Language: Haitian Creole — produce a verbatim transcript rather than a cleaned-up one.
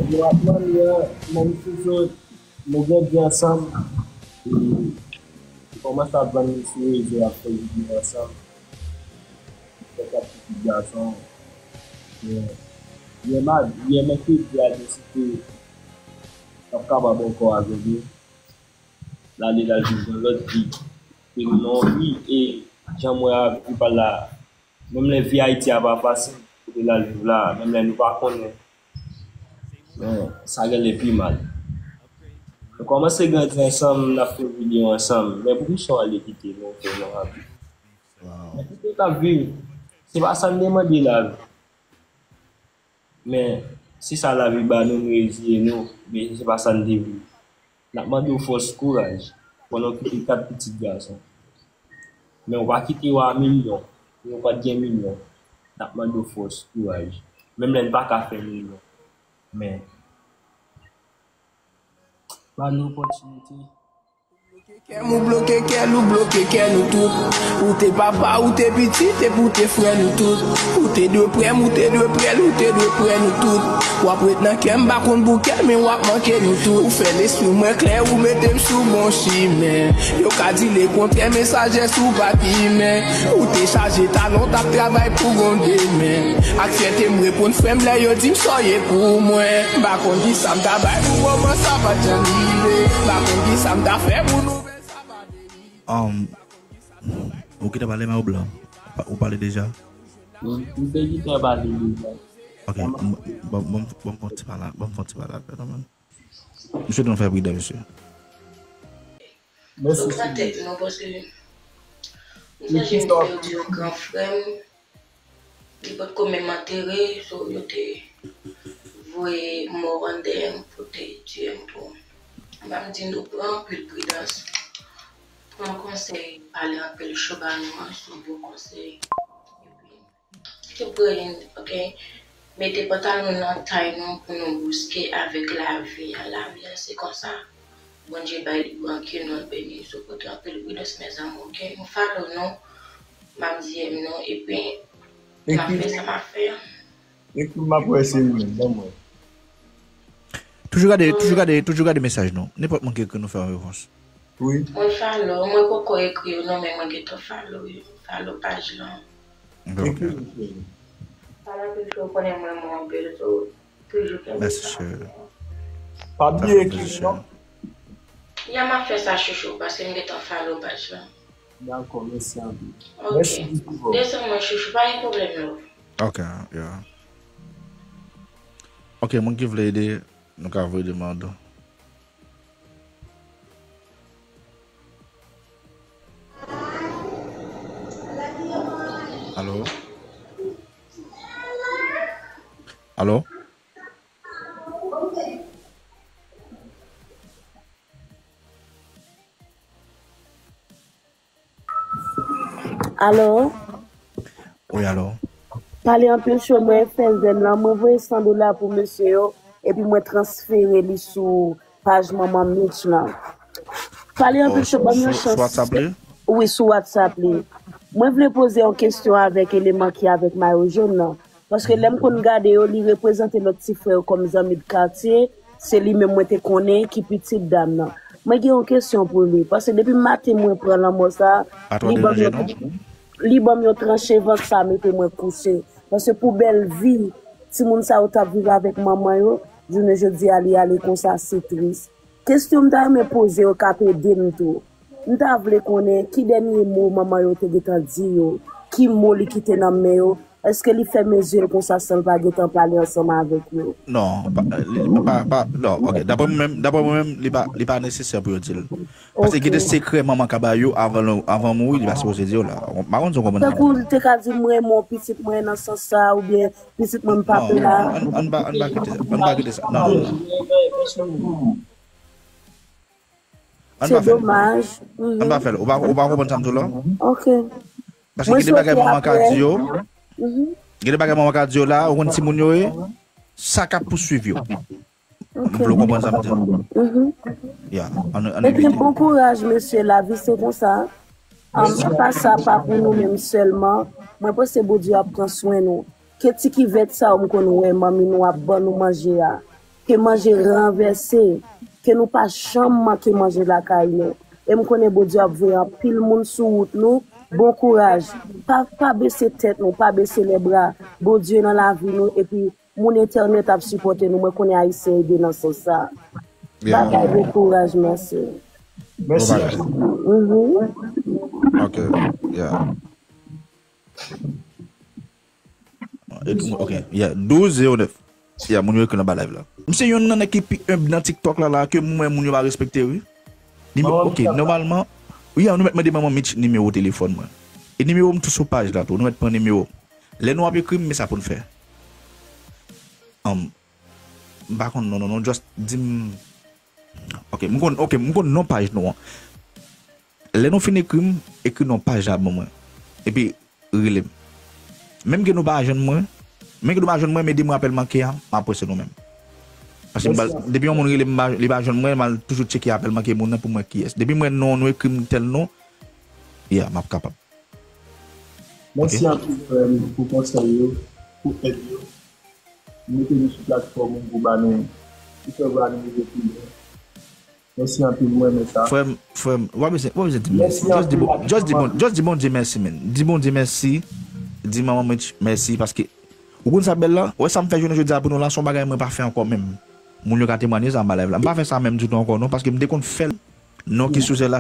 Nou ap manyen, menm si zot, nou grandi ansanm. E nou kòmanse ap vann sou rezo, ap fè videyo ansanm. Fè kat pitit gason. Yè, yè ma-, yè mèkredi a deside m ap kapab ankò avè li. L ale, l al viv yon lòt vi ke nou nan yon vi, e jan m wè a vi pa l la, menm lè vi Ayiti a pa fasil, kote l al viv la, menm lè nou pa konnen, men sa genlè pi mal. Nou kòmanse grandi ansanm, n ap fè videyo ansanm, men pou ki sa w ale kite nou, fè nou rapi? Men kite w t ap viv, se pa sa n te mande lavi. Men, se sa lavi ba nou, nou reziye nou, men se pa sa n te vle. N ap mande w fòs, kouraj, pandan w kite kat pitit gason. Men w pa kite yo a milyon, men w pa t gen milyon. N ap mande w fòs, kouraj, menm lè n pa ka fè milyon. Men, ba nou opòtinite. Kè m ou bloke kè l, ou bloke kè nou tout. Ou te papa, ou te pitit, epi ou te frè nou tout. Ou te dwe prè m, ou te dwe prè l, ou te dwe prè nou tout. W ap ret nan kè m, m pa konn pou kè l, men w ap manke nou tout. Ou fè lespri mwen klè, ou mete m sou bon chimen. Yo ka di lekontrè, men sajès ou pa t imen. Ou te chaje talon, t ap travay pou gon demen. Ak fyète m reponn frè m lè yo di m sa w ye pou mwen. M pa konn kisa m ta bay pou moman sa pa t janm rive. M pa konn kisa m ta fè pou nouvèl sa pa derive. Um, ou kite pale men ou blan. Ou pa-, ou pale deja? M te kite pale deja. Ok, m, bon, bon, bon, bon, ti pale, bon, bon, ti pale, non, man. Misye dwe fè pridan, mesye. Mèsi. Sot nan tèt mwen paske m sonje m pèdi yon gran frè m. Li potko menm antere, so yo te voye mò an dèyè m pou te tiye m tou. M ap di nou pran anpil pridans. Pran konsèy, pale anpil cho ba nou an, se yon bon konsèy. Epi, Kite pran, ok. Mete pantalon nan tay nou pou nou bouske avèk lavi a. Lavi a se konsa. Bondye bay li pou anki nou beni. Sou kote anpil pridans, mes amours, ok. Nou follow nou. M ap D M nou, epi m ap fè sa m ap fè a. Ekri m ap wè se mwen, ban mwen. Toujou gade, toujou gade, toujou gade mesaj nou. Nenpòt moun ki ekri nou fè yon repons. Wi. Mwen follow, mwen poko ekri yo non, men mwen gentan follow yo. Follow paj lan. Ok. Ekri m, cheri. Pale anpil cho, konnen mwen renmen w anpil, so toujou kenbe sa. Mèsi, cheri. Pa bliye ekri m non. Ya m ap fè sa chouchou, paske m gentan follow paj lan. Dakò, mèsi anpil. Ok. Mèsi, Vivi. Desann mwen chouchou, pa gen pwoblèm non. Ok, yeah. Ok, moun ki vle ede, nou ka voye demann. Alo? Alo? Alo? Wi, alo? Pale anpil cho, mwen fè zèn lan, mwen voye san dola pou mesye yo, epi mwen transfere li sou paj manman Mitch lan. Pale anpil cho, ban m yon chans. Sou WhatsApp li? Wi, sou WhatsApp li. Mwen vle poze yon kesyon avèk eleman ki avèk mayo jòn nan. Paske lè m konn gade yo, li reprezante lòt ti frè yo kòm zanmi de katye, se li menm mwen te konnen ki pitit dam nan. Mwen gen yon kesyon pou li, paske depi maten mwen pran lanmò sa, li ban m yon, li ban m yon tranche vant sa mete mwen kouche. Paske pou bèl vi, timoun sa yo t ap viv avèk manman yo, jounen jodi a li ale konsa, se tris. Kesyon m ta renmen poze yo k ap ede m tou. M ta vle konnen ki dènye mo manman yo te gentan di yo, ki mo li kite nan men yo, èske li fèmen zye l konsa san l pa gentan pale ansanm avèk yo? Non, pa, li pa, pa, non, ok. Daprè mwen menm, daprè mwen menm, li pa, li pa nesesè pou yo di l. Paske gen de sekrè manman ka ba yo avan l, avan mouri, li pa sipoze di yo la. M pa konn si w konprann sa. Tankou li te ka di, "M renmen w, pitit mwen," nan sans sa, oubyen, "Pitit mwen, m pa pè la." Non, non, ann, ann pa, ann pa kite, ann pa kite sa. Non, non, non. Ann pa fè l. Se domaj. Ann pa fè l. Ou pa, ou pa konprann sa m di w la? Ok. Paske gen de bagay manman ka di yo. Gen de bagay manman ka di yo la, ou konn timoun yo ye, sa k ap pouswiv yo. M vle w konprann sa m di w. Ya, ann, ann evite. Ebyen, bon kouraj, mesye, lavi se konsa. Am, pa sa, pa pou nou menm sèlman. Mwen panse Bondye ap pran swen nou. Ke ti kivèt sa yo m konn wè manmi nou ap ban nou manje a. ke manje ranvèse, ke nou pa janm manke manje lakay nou. E m konnen Bondye ap voye anpil moun sou wout nou. Bon kouraj. Pa, pa bese tèt nou, pa bese lè bra. Bondye nan lavi nou, epi moun entènèt ap sipòte nou. Mwen konnen Ayisyen ede nan sans sa. Bagay, bon kouraj, mèsi. Bon bagay. Ok, yeah. Ok, yeah. Douz zewo nèf. Yeah, moun yo ekri nan ba live la. M se yonn nan nèg ki pi enb nan TikTok la la ke mwen moun yo pa respekte wi. Nimewo, ok, nòmalman, yeah, nou mèt mande manman Mitch nimewo telefòn mwen. E nimewo m tou sou paj la tou, nou mèt pran nimewo. Lè nou ap ekri m, men sa pou n fè. Um, m pa konn non, non, non, just di m. Ok, m konn, ok, m konn non paj nou an. Lè nou fin ekri m, ekri non paj la ban mwen. Epi rele m. Menm ke nou pa jwenn mwen, menm ke nou pa jwenn mwen, men di mwen apèl manke a, m ap prese nou menm. Paske depi yon moun rele m, li pa jwenn mwen, m al toujou tcheke apèl manke moun nan pou mwen kiyès. Depi mwen non, nou ekri m tèl non, yeah, m ap kapab. Mèsi anpil frè m pou konsèy yo, pou èd yo. Mete nou sou platfòm ou pou ba nou, pou fè vwa nou rive pi lwen. Mèsi anpil, mwen renmen sa. Frè m, frè m, ou pa bezwen, ou pa bezwen di m mèsi. Just di, bon, just di, bon, just di Bondye mèsi, men. Di Bondye mèsi. Di manman mwen mèsi paske ou konn sa bèl la? Ou wè sa m fè jounen jodi a pou nou la, se yon bagay mwen pa fè ankò menm. Moun yo ka temwanye sa anba live la. M pa fè sa menm ditou ankò non, paske m te konn fè l. Non ki sou sèl la,